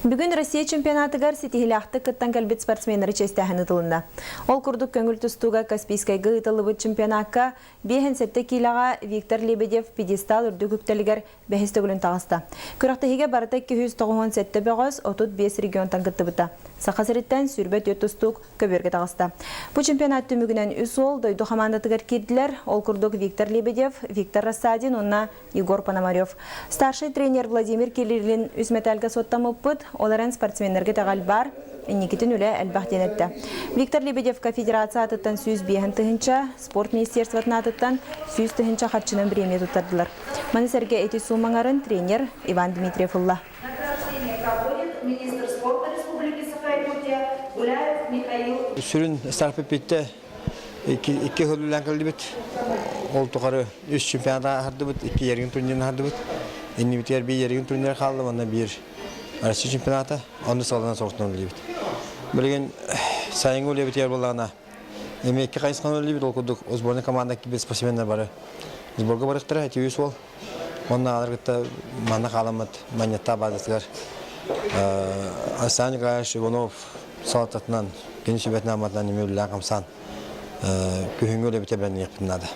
Бүгүн Россия чемпионатыгар ситиһилээхтик кыттан кэлбит спортсменнары чиэстээһин ыытылынна. Ол курдук көҥүл тустууга Каспийскайга ыытыллыбыт чемпионакка 57 киилэҕэ Виктор Лебедев пьедестал үрдүк үктэлигэр бэһис төгүлүн таҕыста. Күрэхтэһиигэ барыта 297 бөҕөс 35 регионтан кыттыбыта. Саха сириттэн 24 тустуук көбүөргэ таҕыста. Бу чемпионат түмүгүнэн үс уол дойду хамаандатыгар киирдилэр. Ол курдук Виктор Лебедев, Виктор Рассадин уонна Егор Пономарев. Старший тренер Владимир Кириллин үс мэтээлгэ суоттаммыппыт, ол эрэн спортсменнарга итэҕэл баар, инникитин үлэ элбэх диэн эттэ. Виктор Лебедевка федерация аатыттан 105 тыһыынча, спорт министерствотын аатыттан 100 тыһыынча харчынан бириэмийэ туттардылар. Маны сэргэ ити суу маҥарын тренер Иван Дмитриев ылла. Награждение проводит министр спорта Республики Саха-Якутия Гуляев Михаил. Сүрүн старпы питте икки хөлүлээн кэллибит. Ол тухары үс чемпионата аһардыбыт, икки ерген турнирын аһардыбыт. Иннибитигэр биир ерген турнир хаалла, уонна биир Россия чемпионата. Онно сылынан соҕутунан үлэлиибит. Билигин сайыҥҥы үлэбитигэр буоллаҕына, эми икки хайысханан үлэлиибит. Ол курдук сборная команда кибет спортсменнар бары сборга барыахтара, эти үс уол. Уонна аҕалар кытта манна хааламмыт Манньыттаах баазатыгар Александр Николаевич Иванов салалтатынан, кини сүбэтинэн-аматынан эмиэ үлэлээн-хамсаан күһүҥҥү үлэбитэ бэлэмниэхпитин наада.